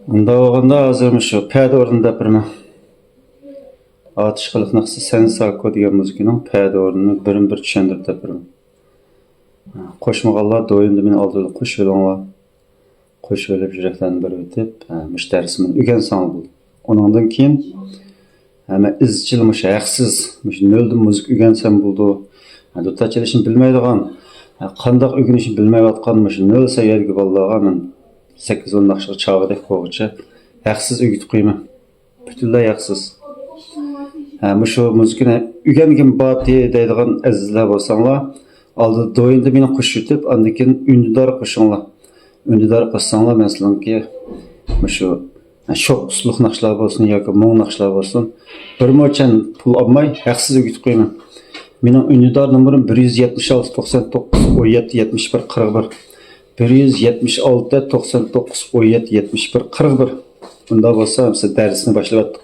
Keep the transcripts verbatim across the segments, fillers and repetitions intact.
ئۇنداق بولغاندا ھازىر مۇشۇ پەدە ئورنىدا بىرمۇ ئاتۇش قىلىقنىقسى سەنساكو دېگەن مۇزىكىنىڭ پەدە ئورنىنى بىرمۇ بىر چۈشەندۈرۈپ بېرىمەن. قوشمىغانلار دويۇندا مېنى ئالدىدا قوشۇۋېلىڭلار. قوشۇۋېلىپ يۈرەكلەرنى بېرىۋېتىپ، مۇشۇ دەرسنى ئۆگەنسەڭلار بولدى. ئۇنىڭدىن كېيىن ھەممە ئىزچىل مۇشۇ ھەقسىز، مۇشۇ نۆلدىن مۇزىكا ئۆگەنسەم بولىدۇ. دۇتار چېلىشنى بىلمەيدىغان، قانداق ئۆگىنىشنى بىلمەيۋاتقان مۇشۇ نۆل سەۋىيەدىكى بالىلارغا مەن سەككىز ئون ناخشىغا چاغىدەك بولغۇچە ھەقسىز ئۆگىتىپ قويىمەن. پۈتۈنلەي ھەقسىز. ھە، مۇشۇ مۇزىكىنى ئۆگەنگۈم بارتى دەيدىغان ئەزىزلەر بولساڭلار، ئالدىدا دويىندا مېنى قوشۇۋېتىپ، ئاندىن كېيىن ئۈندىدار قوشۇڭلار. ئۈندىدار قوشساڭلار، مەن سىلىڭكى مۇشۇ، ھە، شوخ ئۇسلۇق ناخشىلار بولسۇن ياكى مۇڭ ناخشىلار بولسۇن، بىر موچەن پۇل ئالماي، ھەقسىز ئۆگىتىپ قويىمەن. مېنىڭ ئۈندىدار نومۇرۇم بىر يۈز يەتمىش ئالتە، توقسان توققۇز، ئون يەتتە، يەتمىش بىر، قىرىق بىر. بىر يۈز يەتمىش ئالتە، توقسان توققۇز، ئون يەتتە، يەتمىش بىر، قىرىق بىر. ئۇنداق بولسا، مىسال، دەرسنى باشلىۋەتتۇق.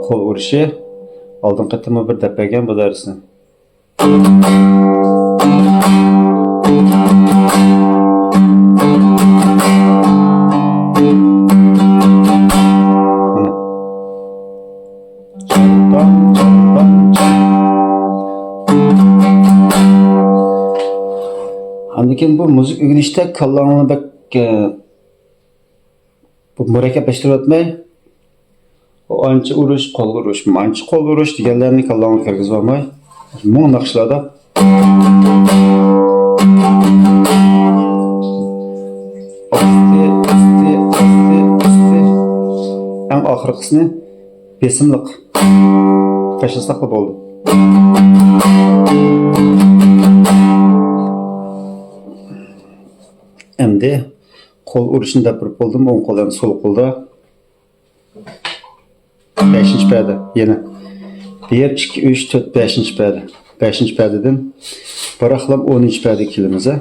قول ئۇرۇشى. ئالدىنقى قېتىممۇ بىر دەپ بەرگەن بۇ دەرسنى. ئاندىن كېيىن بۇ مۇزىكا ئۆگىنىشتە كاللاڭلارنى بەك، ئە، بۇ مۇرەككەپلەشتۈرۈۋەتمەي، ئانچە ئۇرۇش، قولغا ئۇرۇش، مانچە قولغا ئۇرۇش دېگەنلەرنى كاللاڭغا كىرگۈزۈۋالماي، مۇڭ ناخشىلاردا ئاستى، ئاستى، ئاستى، ئاستى. ئەڭ ئاخىرقىسىنى بېسىملىق تاشلىساقلا بولدى. ئەمدى قول ئۇرۇشنى دەپ بېرىپ بولدۇم، ئوڭ قول ھەم سول قولدا. بەشىنچى پەدە، يەنە بىر، ئىككى، ئۈچ، تۆت، بەشىنچى پەدە. بەشىنچى پەدىدىن بىراقلام ئونىنچى پەدىگە كېلىمىز، ھە.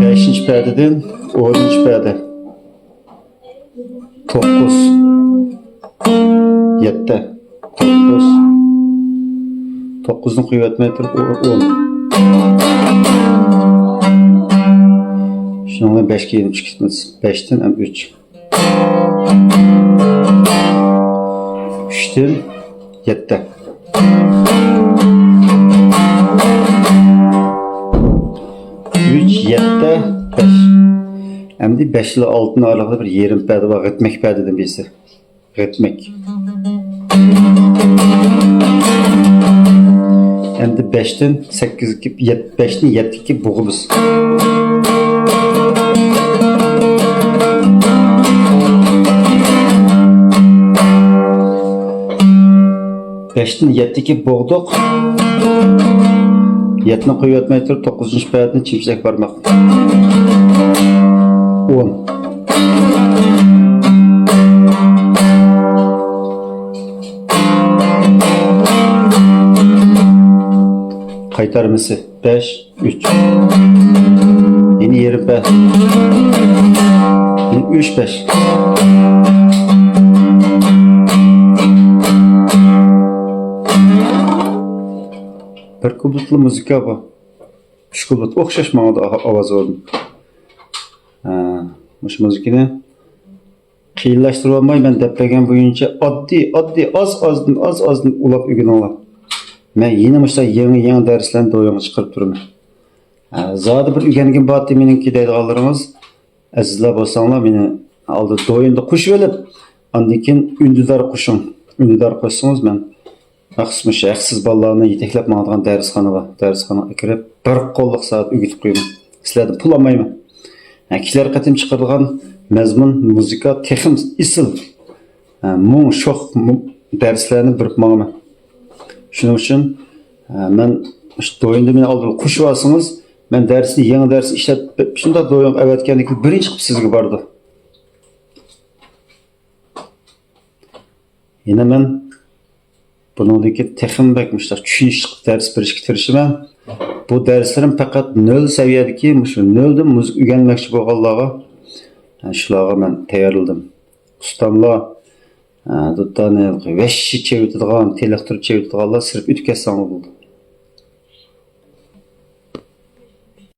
بەشىنچى پەدىدىن ئونىنچى پەدە. توققۇز، يەتتە، توققۇز. توققۇزنى قويۇۋەتمەي تۇرۇپ، ئو-، ئون. شۇنىڭ بىلەن بەشكە يېنىپ چىقىمىز. بەشتىن ھەم ئۈچ. ئۈچتىن يەتتە. ئۈچ، يەتتە، بەش. ئەمدى بەش بىلەن ئالتىنىڭ ئارىلىقىدا بىر يېرىم پەدە بار، رىتمىك پەدە دېمەيسىز. رىتمىك. ئەمدى بەشتىن سەككىزگە، يەت-، بەشتىن يەتتىگە بوغىمىز. بەشتىن يەتتىگە بوغدۇق. يەتتىنى قويۇۋەتمەي تۇرۇپ، توققۇزىنچى پەدىنى چىمچىلەك بارماق. ئون. قايتارمىسى بەش، ئۈچ. يەنە يېرىم پەدە. يەنە ئۈچ، بەش. بىر كۇبلېتلىق مۇزىكا بۇ. ئۈچ كۇبلېت ئوخشاش ماڭىدۇ ئاۋاز ئورنى. ھە، مۇشۇ مۇزىكىنى قىيىنلاشتۇرۇۋالماي، مەن دەپ بەرگەن بويىچە ئاددىي، ئاددىي، ئاز، ئازدىن، ئاز، ئازدىن ئۇلاپ ئۆگىنىڭلار. مەن يەنە مۇشۇنداق يېڭى، يېڭى دەرسلەرنى دويۇڭغا چىقىرىپ تۇرىمەن. ھە، زادى بىر ئۆگەنگۈم بارتى مېنىڭكى دەيدىغانلىرىڭىز، ئەزىزلەر بولساڭلار، مېنى ئالدى دويۇندا قوشۇۋېلىپ، ئاندىن كېيىن ئۈندىدار قوشۇڭ. ئۈندىدار قوشسىڭىز، مەن مەخسۇس مۇشۇ ھەقسىز بالىلارنى يېتەكلەپ ماڭىدىغان دەرسخانا بار. دەرسخانىغا كىرىپ، بىر قوللۇق سائەت ئۆگىتىپ قويىمەن. سىلەردىن پۇل ئالمايمەن. ھە، كېلەر قېتىم چىقىرىدىغان مەزمۇن، مۇزىكا تېخىمۇ ئېسىل، ھە، مۇڭ، شوخ مۇ-، دەرسلەرنى بېرىپ ماڭىمەن. شۇنىڭ ئۈچۈن، ھە، مەن مۇشۇ دويۇندا مېنى ئالدىغا قوشۇۋالسىڭىز، مەن دەرسنى، يېڭى دەرس ئىشلەپ، شۇنداق دويۇنغا ئەۋەتكەندىن كېيىن بىرىنچى قىلىپ سىزگە بارىدۇ. يەنە مەن بۇنىڭدىن كېيىن تېخىمۇ بەك مۇشۇنداق چۈشىنىشلىق دەرس بېرىشكە تىرىشىمەن. بۇ دەرسلىرىم پەقەت نۆل سەۋىيەدىكى، مۇشۇ نۆلدىن مۇزىكا ئۆگەنمەكچى بولغانلارغا، ھە، شۇلارغا مەن تەييارلىدىم. ئۇستاملار، ھە، دۇتارنى ۋەھشىي چېۋىتىدىغان، تېلىقتۇرۇپ چېۋىتىدىغانلار سىرىپ ئۆتۈپ كەتسەڭلار بولىدۇ.